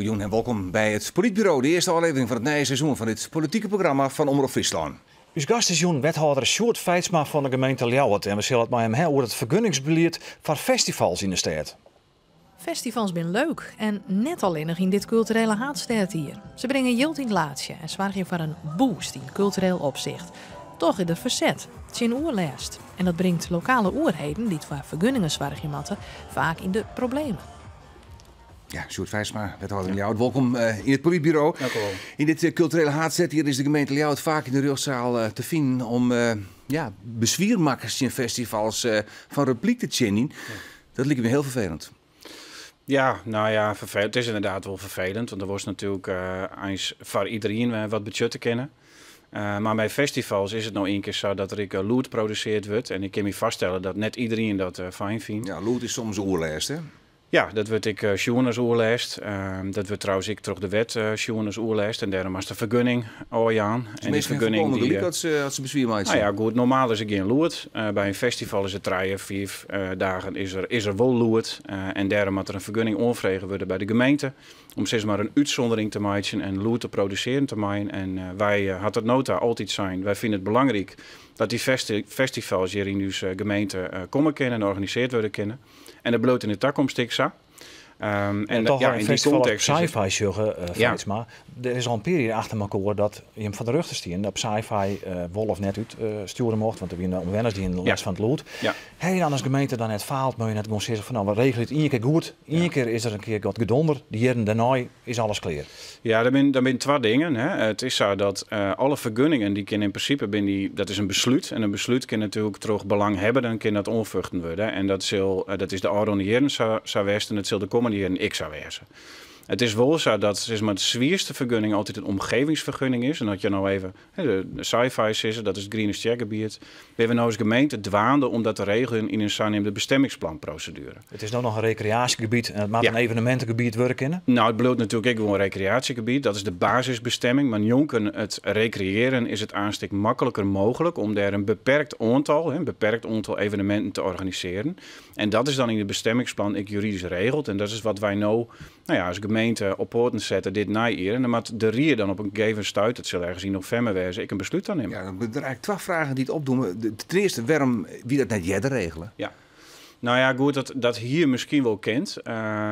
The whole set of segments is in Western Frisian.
Goeiemoarn en wolkom by it Polytburo, de earste ôflevering fan it nije seizoen fan dit politike programma fan Omrop Fryslân. Us gast is jûn wethâlder Sjoerd Feitsma fan de gemeente Ljouwert en we sille it mei him ha oer it fergunningsbelied foar festivals yn de stêd. Festivals binne leuk en net allinnich yn dit kulturele haadstêdjier. Se bringe jild yn it laadsje en soargje foar in boost yn kultureel opsicht. Toch is der ferset tsjin oerlêst. En dat bringt lokale oerheden, dy't foar fergunningen soargje moatte, faak yn de problemen. Ja, Sjoerd Feitsma, wethâlder yn Ljouwert, wolkom yn it Polytburo. Dank u wel. Yn dit kulturele haadstêdjier is de gemeente Ljouwert faak yn de rjochtsaal te finen om, ja, beswiermakkers tsjin festivals fan replyk te tsjinjen. Dat liket my hiel ferfelend. Ja, nou ja, ferfelend. It is ynderdaad wol ferfelend, want der wolst natuerlik eins foar iderien wat betsjutte kinne. Mar by festivals is it no ien kear sa dat der ek lûd produsearre wurdt. En ik kin my foarstelle dat net iderien dat fijn fynt. Ja, lûd is soms oerlêst, hè? Ja, dat wurdt ek sjoen as oerlêst. Dat wurdt trouwens ek troch de wet sjoen as oerlêst. En dêrom moatst de fergunning ôfjaan. Dus en dy fergunning die gelyk as se beswier meitsje? Nou ja, goed, normaal is der gjin lûd. By in festival is it 3, 5 dagen is der wol lûd. En dêrom moat der in fergunning oanfrege wurde by de gemeente. Om sis mar in útsûndering te meitsjen en lûd te produsearjen te meien. En wy ha tot no ta altyd sein, wy fine it belangryk dat dy festivals hjir yn ús gemeente komme kinne en organisearre wurde kinne. En dat bliuwt yn de takomst ek sa. En toch, ja, in festival as Psy-Fi sjogge, Feitsma, der is al in pear jier achter elkoar dat jim foar de rjochter stiene dat Psy-Fi wol of net útstjoere mocht, want der wiene omwenners dy't lêst fan it lûd. Ha je dan as gemeente dan net faald, moatte je net gewoan sizze fan nou, we regelje it ien kear goed, ien kear is der in kear wat gedonder, de jierren dêrnei is alles klear. Ja, der binne twa dingen. Hè. It is sa dat alle fergunningen, dy kinne yn prinsipe, binne dy, dat is in beslút. En in beslút kin natuerlik troch belanghebbenden kin dat oanfochten wurde. En dat sil, dat is de ôfrûne jierren sa west en dat sil de kommende jierren ek sa wêze. It is wol sa dat sis mar, de swierste fergunning altyd in omgevingsfergunning is. En as je no even, hè, de Psy-Fi sizze, dat is it Griene Stjergebiet. Binne we no as gemeente dwaande om dat te regeljen yn in saneamde bestemmingsplanproseduere. It is no noch in rekreaasjegebiet en it moat in evenemintegebiet wurde kinne? Nou, it bliuwt natuerlik ek gewoan rekreaasjegebiet. Dat is de basisbestemming. Mar njonken it rekreëaren is it aanst ek makliker mooglik om dêr in beperkt oantal, hè, in beperkt oantal eveneminten te organisearjen. En dat is dan yn it bestemmingsplan ek juridysk regeld. En dat is wat wy no, nou ja, as gemeente op poaten sette dit neijier. En dan moat de rie dan op in gegeven stuit, dat sil ergens yn novimber wêze, ek in beslút dan nimme. Ja, dan binne der eigentlik twa fragen dy't opdoeme. Ten earste, wêrom wie dat net earder regele? Ja. Nou ja, goed, dat hie miskien wol kind.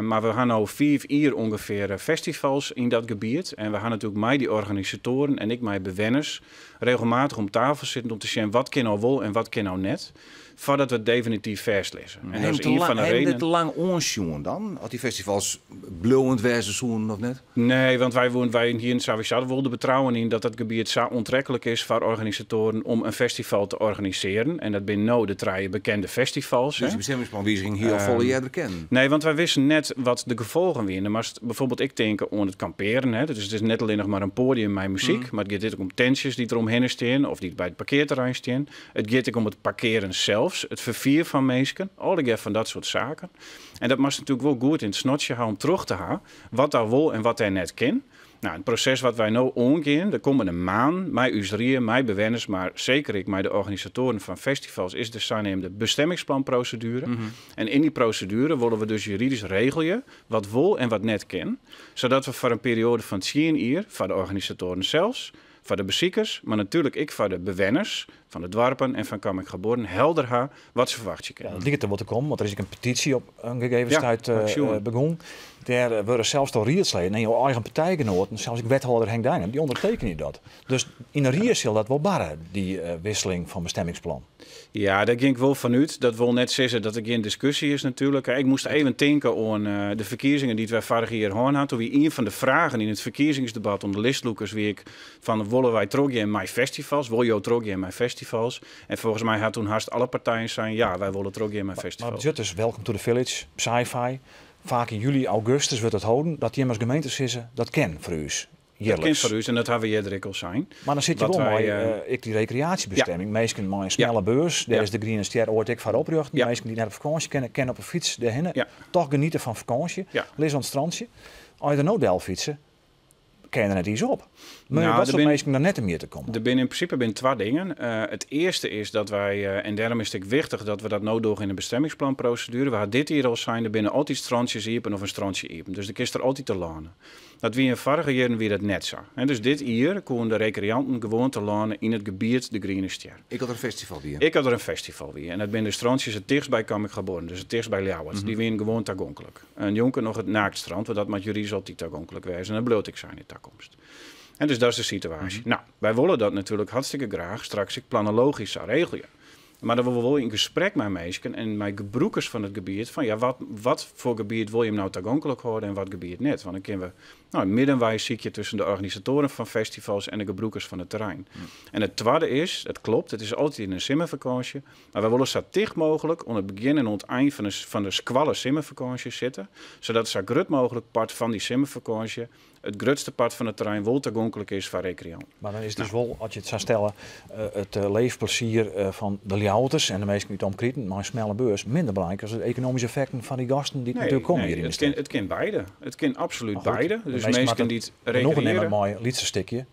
Mar we ha no 5 jier ûngefear festivals yn dat gebiet. En we ha natuerlik mei dy organisatoaren en ek mei bewenners regelmatich om tafel sitten om te sjen wat kin no wol en wat kin no net, foardat we it definityf fêstlizze. En dat is ien fan de redenen. Ha te lang oansjoen dan, as dy festivals bliuwend wêze soenen of net? Nee, want wy hienen sawiesa wol de betrouwen yn dat dat gebiet sa oantreklik is foar organisatoaren om in festival te organisearjen. En dat binne no de 3 bekende festivals. Dus dy bestemmingsplanwiziging hie al folle earder kinnen? Nee, want wy wisten net wat de gefolgen wiene. Moatst byfoarbyld ek tinke oan it kampearen. Hè. Dus it is net allinnich mar in poadium mei muzyk, mar it giet ek om tentsjes dy't deromhinne stean of dy't by it parkearterrein stean. It giet ek om it parkearen sels, it ferfier fan minsken, allegear fan dat soart saken. En dat moatst natuerlik wol goed yn it snotsje ha om troch te ha wat daar wol en wat dêr net kin. Nou, it proses wat wy no oangean de kommende maanden mei ús rie, mei bewenners, mar seker ek mei de organisatoaren fan festivals, is de saneamde bestemmingsplanproseduere. En yn dy proseduere wolle we dus juridysk regelje wat wol en wat net kin, sadat we foar in perioade fan 10 jier foar de organisatoaren sels, foar de besikers, mar natuerlik ek foar de bewenners fan de doarpen en fan Camminghabuorren helder ha wat se ferwachtsje kinne. Ja, dat liket der wol te kommen, want der is ek in petysje op in gegeven stuit begûn. Dêr wurde sels troch riedsleden en jo eigen partijgenoaten, sels ek wethâlder Henk Deinum, dy ûndertekenje dat. Dus yn de rie sil dat wol barre, dy wisseling fan bestemmingsplan. Ja, dêr gean ik wol fan út. Dat wol net sizze dat der gjin diskusje is natuerlik. Ik moast even tinke oan de ferkiezingen dy't wy foarich jier hân ha. Doe wie ien fan de fragen yn it ferkiezingsdebat om de listlûkers wie ek fan wolle wy trochgean mei festivals? Wolle jo trochgean mei festivals? En folgens my ha toen hast alle partijen sein ja, wy wolle trochgean mei festivals. Mar betsjut dus Welcome to the Village, Psy-Fi, faak yn july, augustus wurdt it holden, dat jim as gemeente sizze dat kin foar ús. Dat kin foar ús en dat ha we earder ek al sein. Mar dan sit je wol mei ek dy rekreaasjebestemming. Minsken mei in smelle beurs, dêr is de Griene Stjer oait ek foar oprjochte. Minsken dy't net op fakânsje kinne, kinne op 'e fyts dêrhinne. Toch geniete fan fakânsje, lizze oan it strantsje. As je der no del fytse, Kin der net iets op? Maar nou, dat soort minsken dan net mear te kommen. Der binne yn prinsipe bin twa dingen. It earste is dat wy, en dêrom is it ek wichtich dat we dat no dogge yn de bestemmingsplanproseduere. We ha dit jier al sein, der binne altyd strantsjes iepen of in strantsje iepen. Dus der kinst der altyd telâne. Dat wie yn foarige jierren wie dat net sa. En dus dit jier koene de rekreanten gewoan telâne yn it gebiet de Griene Stjer. Ek as der in festival wie. Ek as der in festival wie. En dat binne de strantsjes it tichtst by Camminghabuorren, dus it tichtst by Ljouwert. Dy wiene gewoan tagonklik. En njonken noch it Naaktstrand, want dat moat juridysk altyd tagonklik wêze. En dat bliuwt ek sa yn de takomst. En dus dat is de situaasje. Nou, wy wolle dat natuerlik hartstikke graach straks ek planologysk sa regelje. Mar dan wolle we wol yn gesprek mei minsken en mei gebrûkers fan it gebiet fan ja, wat foar gebiet wol je him no tagonklik hâlde en wat gebiet net. Want dan kinne we nou, in middenwei sykje tusken de organisatoaren fan festivals en de gebrûkers fan it terrein. En it twadde is, it klopt, it is altyd yn in simmerfakânsje, mar wy wolle sa ticht mooglik oan it begjin en oan it ein fan de skoalle simmerfakânsje sitte, sadat sa grut mooglik part fan dy simmerfakânsje it grutste part fan it terrein wol tagonklik is foar rekreanten. Mar dan is it dus wol, as je it sa stelle, it leefplezier fan de Ljouwerters en de minsken út de omkriten mei in smelle beurs minder belangryk as de ekonomyske effekten fan dy gasten dy't natuerlik komme hjir yn de stêd. It kin beide. It kin absolút beide. Dus minsken dy't rekreëarje. Mei in lytser stikje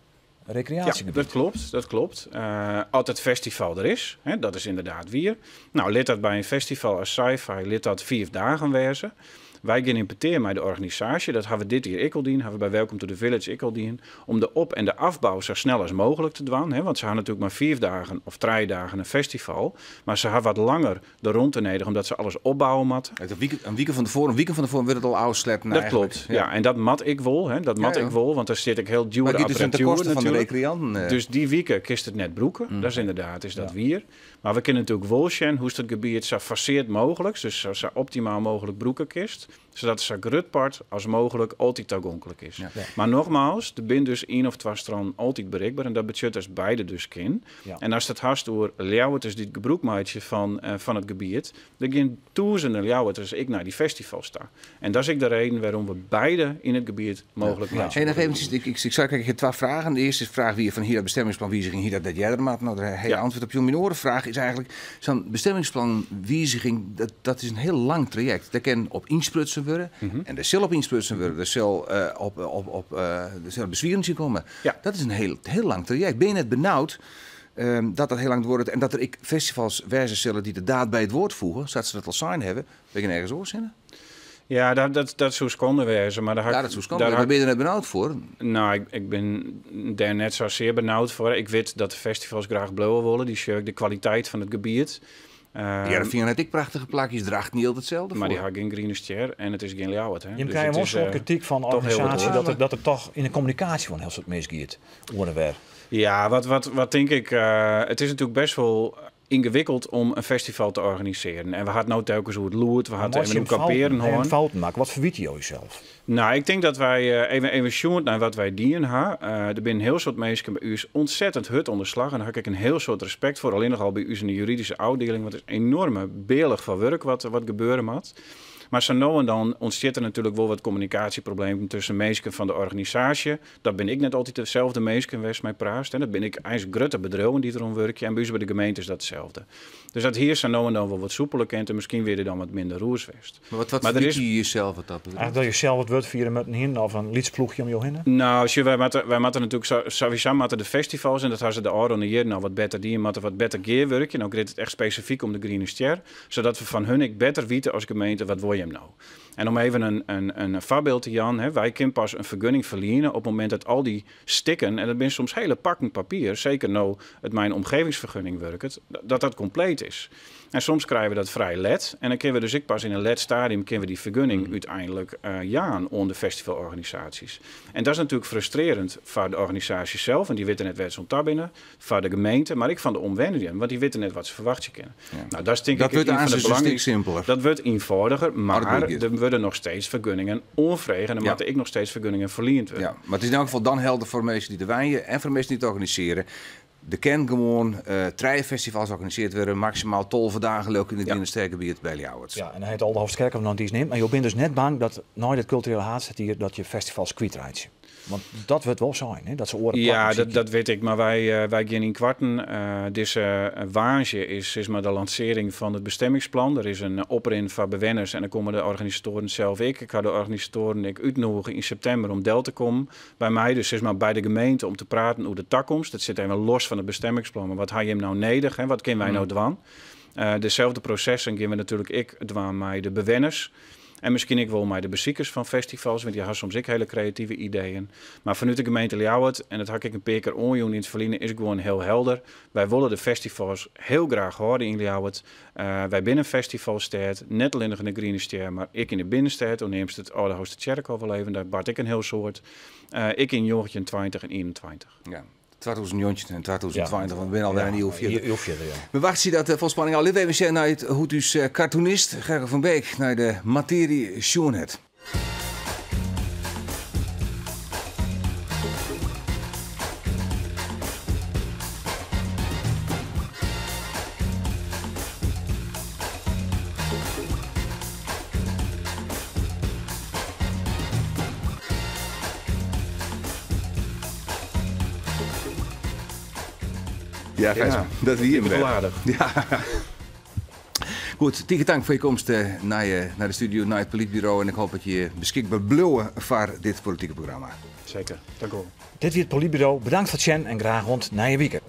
rekreaasjegebiet. Ja, dat klopt. Dat klopt. As it festival der is, hè, dat is ynderdaad wier. Nou, lit dat by in festival as Psy-Fi, lit dat 5 dagen wêze. Wy gean yn petear mei de organisaasje, dat ha we dit jier ek al dien, ha we by Welcome to the Village ek al dien, om de op- en de afbou sa snel as mooglik te dwaan. Hè, want se ha natuerlik mar 5 dagen of 3 dagen in festival, mar se ha wat langer de romte nedich omdat se alles opbouwe moatte. In wike fan tefoaren, in wike fan tefoaren wurdt it al ôfsletten Dat eigenlijk. klopt, ja. En dat moat ek wol, hè. Dat moat ek wol, want der sit ek hiel djoere Maar it giet dus ten apparatuer koste fan de natuerlik. rekreanten. Dus dy wike kinst it net brûke, dat is ynderdaad is dat wier. Mar we kinne natuerlik wol sjen hoe'tst it gebiet sa faseard mooglik, dus sa optimaal mooglik brûke kinst, sadat sa grut part as mooglik altyd tagonklik is. Mar nogmaals, der binne dus ien of twa strannen altyd berikber en dat betsjut datst beide dus kin. En ast it hast oer Ljouwerters dy't gebrûk meitsje fan it gebiet, der gean tûzenen Ljouwerters ek nei dy festivals ta. En dat is ek de reden wêrom we beide yn it gebiet mooglik meitsje. Hey, noch eventjes, ik sei krekt, ik ha twa fragen. De earste fraach wie fan hie dat bestemmingsplanwiziging, hie dat net earder moatten? No, dêr ha je antwurd op jûn. Myn oare fraach is eigentlik, sa'n bestemmingsplanwiziging, dat is in hiel lang trajekt. Dêr kin op ynsprutsen wurde en der sil op ynsprutsen wurde. Der sil op der sille beswieren tsjin komme. Dat is in hiel, hiel lang trajekt. Binne je net benaud dat dat hiel lang duorret en dat der ek festivals wêze sille dy't de daad by it woord foege, sa't se dat al sein hawwe, we gean ergens oars hinne? Ja, dat soe skande wêze. Mar Ja, dat soe skande wêze. Mar binne je der net benaud foar? Nou, ik bin dêr net sa sear benaud foar. Ik wit dat de festivals graach bliuwe wolle. Dy sjogge ek de kwaliteit fan it gebiet. Hearrenfean hat ek prachtige plakjes, Drachten jildt itselde Mar dy foar. ha gjin griene stjer en it is gjin Ljouwert. Hè. Jim Dus krije it wol in is, soad krityk fan toch hiel wat organisaasje oars. dat der toch yn de kommunikaasje wol in hiel soad misgiet oer en wer. Ja, wat tink ik? It is natuerlik best wol yngewikkeld om in festival te organisearjen. En we ha it no telkens oer it lûd, we ha it Maar even oer kampearen hân. hân. Fouten makke, wat ferwite jo josels? Nou, ik tink dat wy even sjoen nei wat wy dien ha. Der binne in hiel soad minsken by ús ontzettend hurd oan de slach. En dêr ha ik ek in hiel soad respekt foar. Allinnich al by ús yn de juridyske ôfdieling, want it is in enoarme bealch fan wurk wat gebeure moat. Mar sa no en dan ûntstiet der natuerlik wol wat kommunikaasjeproblemen tusken minsken fan de organisaasje. Dat binne ek net altyd deselde minsken wêr'tst mei praatst. En dat binne ek eins grutte bedriuwen dy't deroan wurkje. En by ús by de gemeente is dat itselde. Dus dat hie sa no en dan wol wat soepeler kind en miskien wie der dan wat minder rûs west. Mar wat Maar der ferwite is je jezelf wat dat betreft? Eigentlik dat je sels it wurd fiere moatten hienen of in lyts ploechje om jo hinne? Nou, sjoch, wy moatte natuerlik sawiesa moatte de festivals, en dat ha se de ôfrûne jierren al wat better dien, moatte wat better gearwurkje. No giet it echt spesifyk om de Griene Stjer, sadat we fan hun ek better witte as gemeente wat wol jim no. En om even in foarbyld te jaan, hè, wy kinne pas in fergunning ferliene op it momint dat al dy stikken, en dat binne soms hiele pakken papier, seker no it mei in omgevingsfergunning wurket, dat dat kompleet is. En soms krije we dat frij let. En dan kinne we dus ek pas yn in let stadium kinne we dy fergunning úteinlik jaan oan de festivalorganisaasjes. En dat is natuerlik frustrearjend foar de organisaasjes sels, want dy witte net wêr't se oan ta binne, foar de gemeente, mar ek fan de omwenjenden, want dy witte net wat se ferwachtsje kinne. Nou, dat is tink Dat ik wurdt ien fan de aansens een stik belangrykste. simpeler. Dat wurdt ienfâldiger, Maar mar dat wurdt der wurde noch steeds fergunningen oanfrege en der moatte ek noch steeds fergunningen ferliend wurde. Ja, mar it is yn elk gefal dan helder foar minsken dy't der wenje en foar minsken dy't it organisearje. Der kin gewoan 3 festivals organisearre wurde, maksimaal 12 dagen leau ik yn it Griene Stergebiet by Ljouwert. Ja, en dan hat Aldeholtsterkerk noch dies neamd, mar jo binne dus net bang dat nei dit kulturele haadstêdjier dat je festivals kwytreitsje? Want dat wurdt wol sein, hè? Dat se oare Ja, dat wit ik. Mar wy gean ynkoarten. Dizze woansdei is sis mar de lansearring fan it bestemmingsplan. Der is in oprin foar bewenners en dan komme de organisatoaren sels ek. Ik ha de organisatoaren ek útnûge yn septimber om del te kommen by my. Dus sis mar by de gemeente om te praten oer de takomst. Dat sit even los fan it bestemmingsplan. Mar wat ha jim no nedich? Hè? Wat kinne wy no dwaan? Deselde prosessen gean we natuerlik ek dwaan mei de bewenners. En miskien ek wol mei de besikers fan festivals, want dy ha soms ek hiele kreative ideeën. Mar fanút de gemeente Ljouwert, en dat ha ik ek in pear kear oanjûn yn it ferline, is gewoan hiel helder. Wy wolle de festivals hiel graach hâlde yn Ljouwert. Wy binne in festivalstêd, net allinnich yn de Griene Stjer, mar ek yn de binnenstêd. Do neamst it Aldehoustertsjerkhôf al even, dêr bart ek in hiel soad. Ek yn 1920 en 21. Ja. 2019 en 2020, want we binne alwer in iuw fierder. Iuw fierder, ja. We wachtsje dat fol spanning ôf. Lit even sjen nei it, hoe't ús cartoonist Gerco van Beek nei de matearje sjoen hat. Ja, Gijs, dat wie him wer. Ja. Goed, tige tank foar je komst nei de studio, nei it Polytburo. En ik hoop dat je beskikber bliuwe foar dit politike programma. Seker, dank wol. Dit wie it Polytburo. Bedankt foar it sjen en graach oant nije wike.